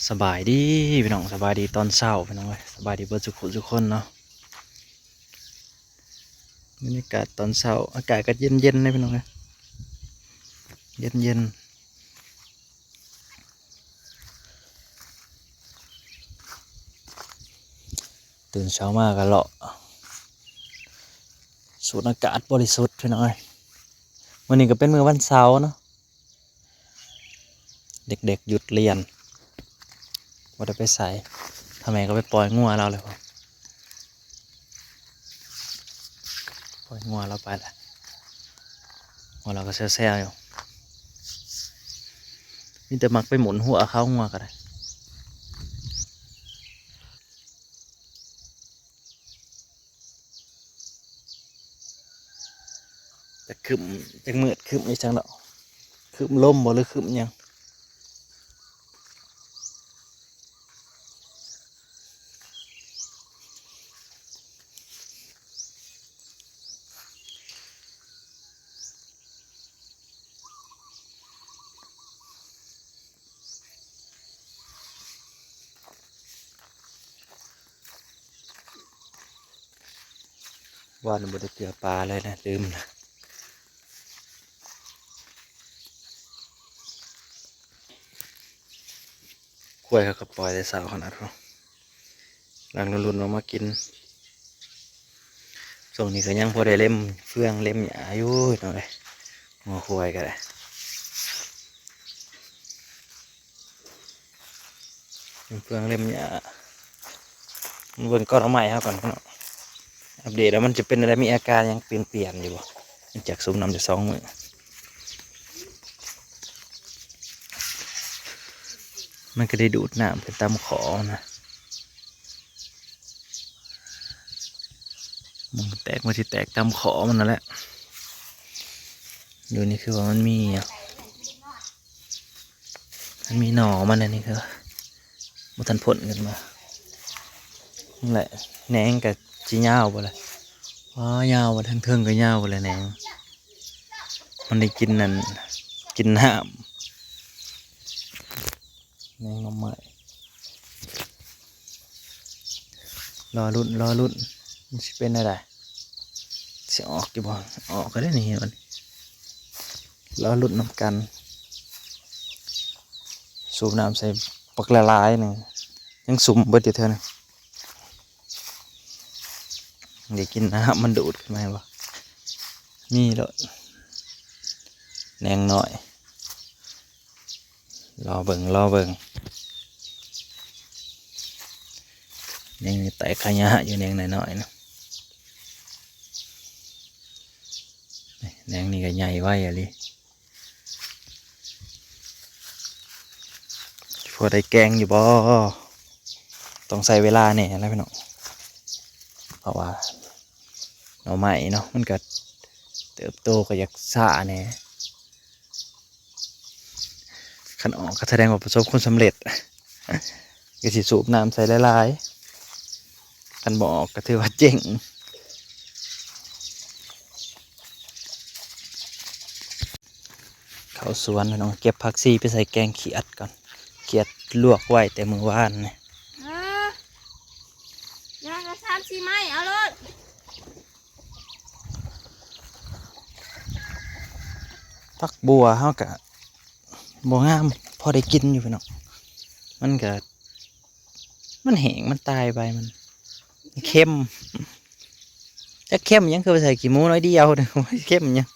ສະບາຍດີພີ່ນ້ອງ ສະບາຍດີຕອນເຊົ້າພີ່ນ້ອງເອີຍ ສະບາຍດີເບິດສູ່ຜູ້ສູ່ຄົນເນາະ. ບັນຍາກາດຕອນເຊົ້າ ອາກາດກໍເຢັນໆເດ້ພີ່ນ້ອງເອີຍ ເຢັນໆ. ຕື່ນເຊົ້າມາກໍເລາະ ສູດອາກາດບໍລິສຸດພີ່ນ້ອງເອີຍ. ມື້ນີ້ກໍເປັນມື້ວັນເສົາເນາະ ເດັກໆຢຸດລຽນ ບໍ່ໄດ້ໄປໃສ. ພໍ່ແມ່ກໍໄປປ່ອຍງົວລາວແລ້ວ ປ່ອຍງົວລາວໄປແລ້ວ ງົວລາວກໍແຊວໆຢູ່ ມີແຕ່ມັກໄປໝູນຫົວເຂົາ ງົວກໍໄດ້. ຈັກຄຶ້ມ ຈັກມືດຄຶ້ມອີ່ຫຍັງດອກ ຄຶ້ມລົມບໍ່ ຫຼືຄຶ້ມຫຍັງ. ວານບໍ່ໄດ້ເກືອປາເລີຍນະ ລືມລະ. ຄວາຍເຂົາກໍປ່ອຍແຕ່ເຊົ້າຂະໜາດພຸ້ນ ຫຼັງລຸ້ນໆອອກມາກິນ. ຊ່ວງນີ້ກໍຍັງພໍໄດ້ເລັມເຟືອງເລັມຫຍ້າຢູ່ເນາະ ງົວຄວາຍກໍໄດ້. ເບິ່ງເລັມຫຍ້າ ເບິ່ງກອນເອົາໄມ້ເຮົາກ່ອນເນາະ ອັບເດດວ່າມັນຈະເປັນແນວໃດ ມີອາການຫຍັງປ່ຽນໆຢູ່ບໍ່ ຫຼັງຈາກສູບນ້ຳໄດ້ສອງມື້. ມັນກໍໄດ້ດູດນ້ຳຂຶ້ນຕາມຂໍນະ ມັນແຕກ ມັນຊິແຕກຕາມຂໍມັນນັ້ນແຫຼະ. ຢູ່ນີ້ຄືວ່າມັນມີຫຍັງ ມັນມີໜໍ່ມັນ ອັນນີ້ຄືບໍ່ທັນພົ້ນຂຶ້ນມາ. ນັ້ນແຫຼະ ແໜງກໍຊິຍາວພຸ້ນແຫຼະ ວ້າ ຍາວ ທັງເທິງກໍຍາວພຸ້ນແຫຼະແໜງ. ມັນໄດ້ກິນນັ້ນ ກິນນ້ຳ ແໜງໜໍ່ໄມ້. ລໍລຸ້ນ ລໍລຸ້ນ ມັນຊິເປັນແນວໃດ ຊິອອກຢູ່ບໍ່? ອອກແລ້ວເດ້ນີ້ ລໍລຸ້ນນຳກັນ. ສູບນ້ຳໃສ່ບັກຫຼາຍໆໜຶ່ງ ຍັງຊຸ່ມເບິດຢູ່ເທື່ອໜຶ່ງ. ໄດ້ກິນນ້ຳມັນດູດຂຶ້ນມາບໍ່? ມີໂລດ ແໜງນ້ອຍ. ລໍເບິ່ງ ລໍເບິ່ງ ຍັງແຕກຂະຍະຢູ່ ແໜງນ້ອຍໆນະ. ແໜງນີ້ກໍໃຫຍ່ໄວອີ່ຫຼີ. ພໍໄດ້ແກງຢູ່ບໍ່? ຕ້ອງໃຊ້ເວລາແດ່ແຫຼະພີ່ນ້ອງ ເພາະວ່າໜໍ່ໄມ້ເນາະ ມັນກໍເຕີບໂຕກໍຢາກຊ້າແດ່. ຄັນອອກກໍສະແດງວ່າປະສົບຜົນສຳເລັດ ກໍຊິສູບນ້ຳໃສ່ຫຼາຍໆ ຄັນບໍ່ອອກກໍຖືວ່າເຈັງ. ເຂົ້າສວນພີ່ນ້ອງ ເກັບຜັກຊີໄປໃສ່ແກງຂຽດກ່ອນ ຂຽດລວກໄວ້ແຕ່ມື້ວານນີ້. ເອີ ຢ່າງລະສາມສີ່ໄມ້ ເອົາໂລດ. ຜັກບົ່ວເຮົາກະບໍ່ງາມ ພໍໄດ້ກິນຢູ່ພີ່ນ້ອງ ມັນກະ ມັນແຫ້ງ ມັນຕາຍໄປ ມັນ ມັນເຄັມ ຈັກເຄັມຫຍັງ ຄືວ່າໃສ່ຂີ້ໝູໜ້ອຍດຽວ ເຄັມຫຍັງ.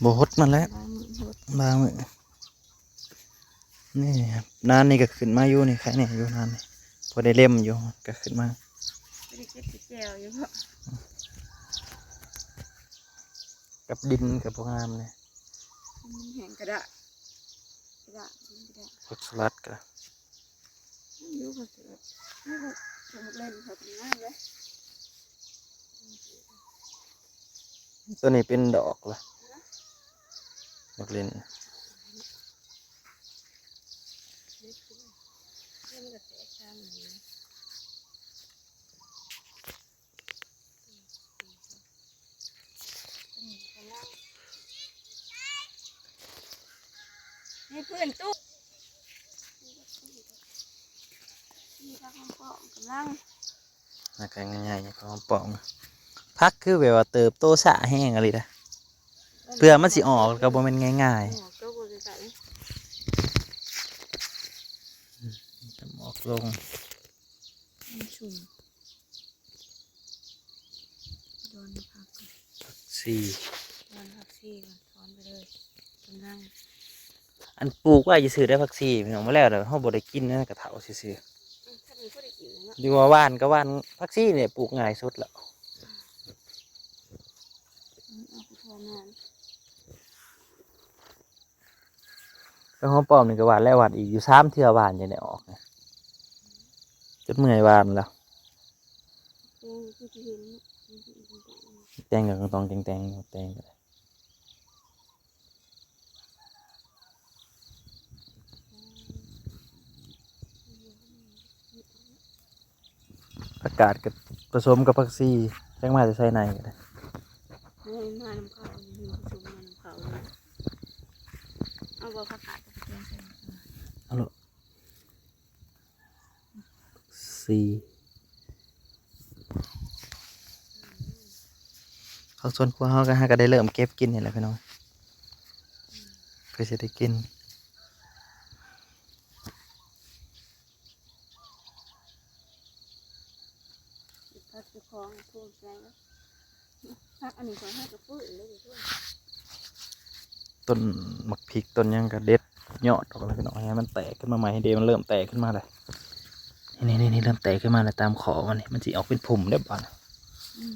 ບໍ່ຫົດມັນແຫຼະ ບາງມື້ຫົດ ບາງມື້. ນີ້ ນານນີ້ກໍຂຶ້ນມາຢູ່ນີ້ ໄຄແນ່ຢູ່ນານນີ້ ພໍໄດ້ເລັມຢູ່ ກໍຂຶ້ນມາ ບໍ່ໄດ້ເກັບແຈ່ວຢູ່ເພາະ ກັບດິນກໍບໍ່ງາມເດ້ ມັນແຫ້ງກະດະ ກະດະ ກະດະ ຜັກສະຫຼັດກໍ ຢູ່ກໍ ຢູ່ກໍ ເຫຼັ້ນເຂົາກໍງາມເດ້. ຕົວນີ້ເປັນດອກລະ ໝາກເຫຼັ້ນ ເຮັດ ເຮັດມັນກໍແຕກຕ່າງກັນ. ພື້ນຕູ້ ນີ້ຜັກຫອມປ້ອມກຳລັງ ແລ້ວກໍງ່າຍໆ ຜັກຫອມປ້ອມ ຜັກຄືແບບວ່າເຕີບໂຕຊ້າແຮງອີ່ຫຼີນະ ເພື່ອມັນຊິອອກກໍບໍ່ແມ່ນງ່າຍໆ ອອກກໍບໍ່ໄດ້ ອືມ ອອກລົງ ມັນຊຸ່ມ ດອນຜັກກ່ອນ ຜັກຊີ ດອນຜັກຊີກ່ອນ ຖອນໄປເລີຍ ກຳລັງ ອັນປູກໄວ້ຊື່ໆ ໄດ້ຜັກຊີ ພີ່ນ້ອງ ມາແລ້ວ ເຮົາບໍ່ໄດ້ກິນນະ ກະເຖົ້າຊື່ໆ ອືມ ຄັນນີ້ບໍ່ໄດ້ກິນເນາະ ຢູ່ວ່າຫວ່ານກໍຫວ່ານ ຜັກຊີນີ້ປູກງ່າຍສຸດແລ້ວ ອືມ ເອົາໄປທອດນ້ຳ. ແລ້ວຫອມປ້ອມນີ້ກໍຫວ່ານແລ້ວຫວ່ານອີກ ຢູ່ສາມເທື່ອຫວ່ານຈັ່ງໄດ້ອອກ ຈົນເມື່ອຍຫວ່ານແລ້ວ ແຕງກໍຕ້ອງແຕງໆ ແຕງກໍໄດ້ ຜັກກາດກໍປະສົມກັບຜັກຊີ ຈັກມາແຕ່ໃສໃນກໍໄດ້ ໂອ້ຍ ມານຳເຂົາ ມັນປະສົມມານຳເຂົາເລີຍ ເອົາບໍ່ ຜັກກາດກໍໄປແກງໃສ່ ເອົາໂລດ ສີ່ ຂອງສວນຄົວເຮົາກໍ ເຮົາກໍໄດ້ເລີ່ມເກັບກິນນີ້ແຫຼະພີ່ນ້ອງ ເພື່ອຊິໄດ້ກິນ ພັກເຈົ້າຂອງພູມໃຈ ພັກອັນນີ້ກໍໃຫ້ກະຟື້ນເລີຍ ຕົ້ນໝາກພິກຕົ້ນຫຍັງກໍເດັດຍອດອອກແລ້ວພີ່ນ້ອງ ໃຫ້ມັນແຕກຂຶ້ນມາໃໝ່ເດ້ ມັນເລີ່ມແຕກຂຶ້ນມາແລ້ວ ນີ້ໆໆ ເລີ່ມແຕກຂຶ້ນມາແລ້ວ ຕາມຂໍ້ມັນນີ້ ມັນຊິອອກເປັນພຸ່ມເດ້ບາດນີ້ ອືມ.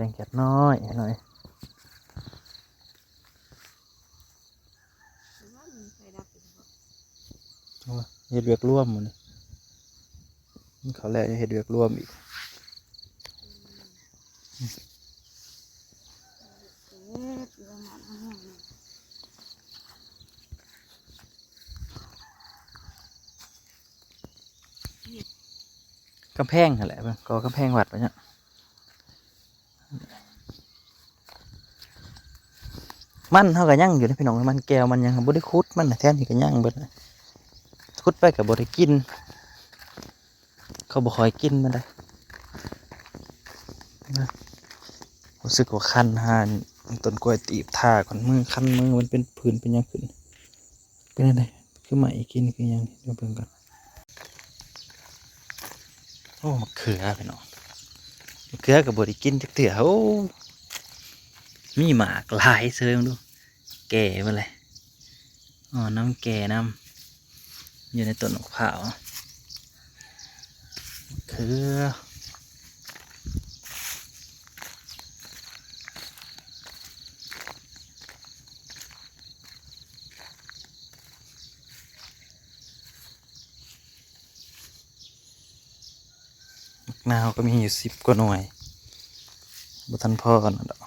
ແກງແກດນ້ອຍ ນ້ອຍ ໂອ້ຍ ເຮັດວຽກລວມມື້ນີ້ ກິນເຂົ້າແລ້ວຍັງເຮັດວຽກລວມອີກ. ກຳແພງຫັ້ນແຫຼະ ເບິ່ງ ກໍກຳແພງວັດໄປເນາະ ມັນເຮົາກໍຍັງຢູ່ເດ້ພີ່ນ້ອງ ມັນແກ້ວມັນຫຍັງ ບໍ່ໄດ້ຂຸດ ມັນນະ ແຖວນີ້ກໍຍັງເບິດ ຂຸດໄປກໍບໍ່ໄດ້ກິນ. ເຂົາບໍ່ຄ່ອຍກິນມັນໃດ໋ ນະ ຮູ້ສຶກວ່າຄັນຫາຕົ້ນກ້ວຍຕີບ ຖ້າກ່ອນ ມືຄັນມື ມັນເປັນຜື່ນເປັນຫຍັງຂຶ້ນ ເປັນຈັ່ງໃດ ຄືໄໝ້ກິນຄືຫຍັງ ດຽວເບິ່ງກ່ອນ. ໂອ້ ໝາກເຂືອພີ່ນ້ອງ ໝາກເຂືອກໍບໍ່ໄດ້ກິນຈັກເທື່ອ ໂອ້ ມີໝາກຫຼາຍເຊີຍ ເບິ່ງດູ ແກ່ເບິດແລ້ວ ອ່ອນນຳແກ່ນຳ ຢູ່ໃນຕົ້ນໝາກພ້າວ ເຂືອ ໝາກນາວກໍມີຢູ່ສິບກວ່າໜ່ວຍ ບໍ່ທັນພໍກັນດອກ.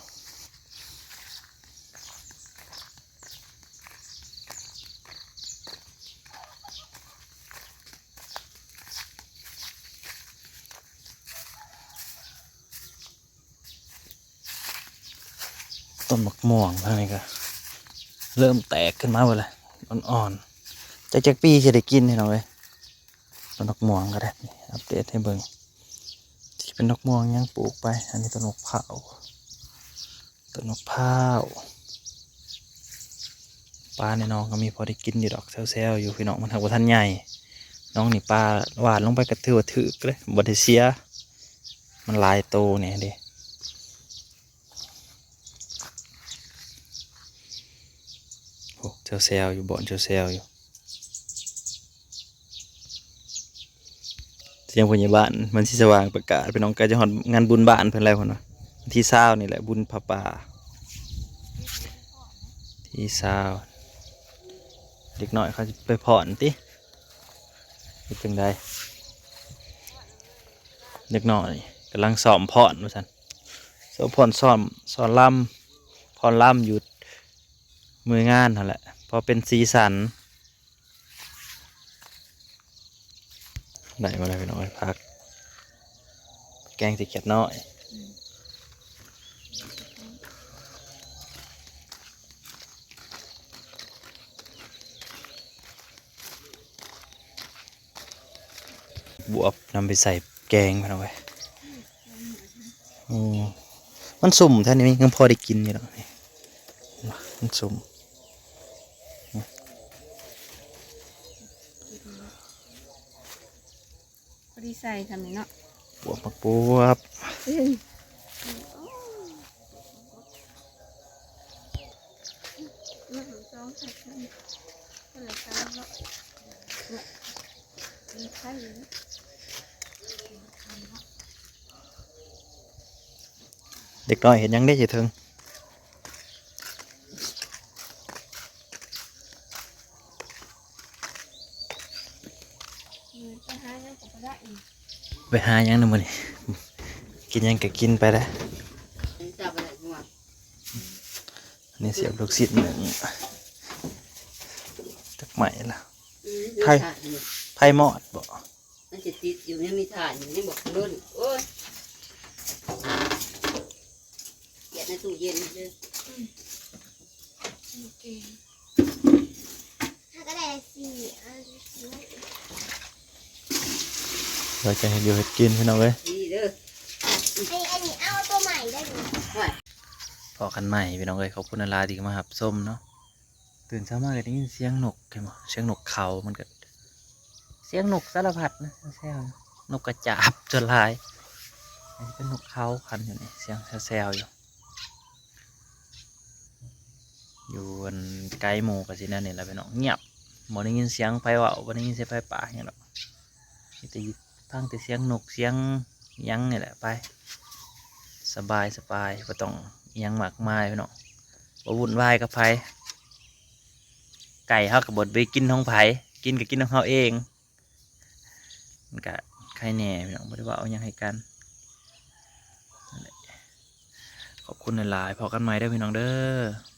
ຕົ້ນໝາກມ່ວງທາງນີ້ກໍເລີ່ມແຕກຂຶ້ນມາເບິດແລ້ວ ອ່ອນໆ ຈັກ ຈັກປີຊິໄດ້ກິນພີ່ນ້ອງເອີຍ. ຕົ້ນໝາກມ່ວງກໍໄດ້ ອັບເດດໃຫ້ເບິ່ງ ຊິເປັນໝາກມ່ວງຫຍັງປູກໄປ ອັນນີ້ຕົ້ນໝາກພ້າວ ຕົ້ນໝາກພ້າວ ປາໃນໜອງກໍມີພໍໄດ້ກິນຢູ່ດອກ ແຊວໆ ຢູ່ພີ່ນ້ອງ ມັນຫາກບໍ່ທັນໃຫຍ່ ໜອງນີ້ປາຫວ່ານລົງໄປກໍຖືວ່າຖືກເລີຍ ບໍ່ໄດ້ເສຍ ມັນຫຼາຍໂຕແດ່ເດ້. ໂອ້ ແຊວໆ ຢູ່ ບ່ອນແຊວໆ ຢູ່ ສຽງຜູ້ໃຫຍ່ບ້ານ ມັນຊິສະຫວ່າງປະກາດ ພີ່ນ້ອງ ໃກ້ຈະຮອດງານບຸນບ້ານເພິ່ນແລ້ວ ເພິ່ນວ່າ ວັນທີຊາວນີ້ແຫຼະ ບຸນຜ້າປ່າ ທີຊາວ ເດັກນ້ອຍເຂົາຊິໄປຟ້ອນຕິ ເຮັດຈັ່ງໃດ ເດັກນ້ອຍກຳລັງຊ້ອມຟ້ອນວ່າຊັ້ນ ຊ້ອມຟ້ອນ ຊ້ອມ ຟ້ອນລຳ ຟ້ອນລຳຢູ່ ມື້ງານຫັ້ນແຫຼະ ພໍເປັນສີສັນ. ໄດ້ມາແລ້ວພີ່ນ້ອງເອີຍ ຜັກແກງຊິຂຽດນ້ອຍ. ບວບນຳໄປໃສ່ແກງ ພີ່ນ້ອງເອີຍ. ໂອ້ ມັນຊຸ່ມແທ້ນີ້ ຍັງພໍໄດ້ກິນຢູ່ດອກນີ້ ມັນຊຸ່ມ. ພໍດີໃສ່ຊ່ຳນີ້ເນາະ ບວບ ຜັກບວບ. ເດັກນ້ອຍເຮັດຫຍັງເດ້ຢູ່ເທິງ? ໄປຫາຫຍັງນຳມື້ນີ້ ກິນຫຍັງກໍກິນໄປເດີ້. ອັນນີ້ສຽບລູກຊິ້ນໜຶ່ງ ຈັກໄມ້ລະ ໄຟ ໄຟມອດບໍ? ມັນຊິຕິດຢູ່ ຍັງມີຖ່ານຢູ່ ຍັງບໍ່ລົ້ນ. ໂອ້ຍ ຂຽດໃນຕູ້ເຢັນເດີ້. ເຮົາກໍໄດ້ສີ່ອັນ ວ່າຈະເຮັດຢູ່ເຮັດກິນ ພີ່ນ້ອງເອີຍ. ນີ້ເດີ້ ອັນນີ້ ອັນນີ້ເອົາຕົວໃໝ່ໄດ້ນີ້. ພໍ້ກັນໃໝ່ ພີ່ນ້ອງເອີຍ ຂອບຄຸນຫຼາຍໆທີ່ເຂົ້າມາຮັບຊົມເນາະ. ຕື່ນເຊົ້າມາກໍໄດ້ຍິນສຽງນົກ ເຫັນບໍ່? ສຽງນົກເຂົາ ມັນກໍ ສຽງນົກສາລະພັດນະ ແຊວໆ ນົກກະຈາບສ່ວນຫຼາຍ. ອັນນີ້ເປັນນົກເຂົາ ຄັນຢູ່ນີ້ ສຽງແຊວໆຢູ່. ຢູ່ອັນໄກໝູ່ກໍຊິແນວນີ້ລະພີ່ນ້ອງ ງຽບ ບໍ່ໄດ້ຍິນສຽງໃຜເວົ້າ ບໍ່ໄດ້ຍິນສຽງໃຜປາກຫຍັງດອກ. ມີແຕ່ຟັງແຕ່ສຽງນົກສຽງຫຍັງນີ້ແຫຼະ ໄປ ສະບາຍໆ ບໍ່ຕ້ອງອີ່ຫຍັງມາກມາຍພີ່ນ້ອງ ບໍ່ວຸ່ນວາຍກັບໃຜ. ໄກ່ເຮົາກໍບໍ່ໄປກິນຂອງໃຜ ກິນກໍກິນຂອງເຮົາເອງ. ມັນກະໄຄແດ່ພີ່ນ້ອງ ບໍ່ໄດ້ເວົ້າຫຍັງໃຫ້ກັນ. ນັ້ນແຫຼະ ຂອບຄຸນຫຼາຍໆ ພໍ້ກັນໃໝ່ເດີ້ພີ່ນ້ອງເດີ້.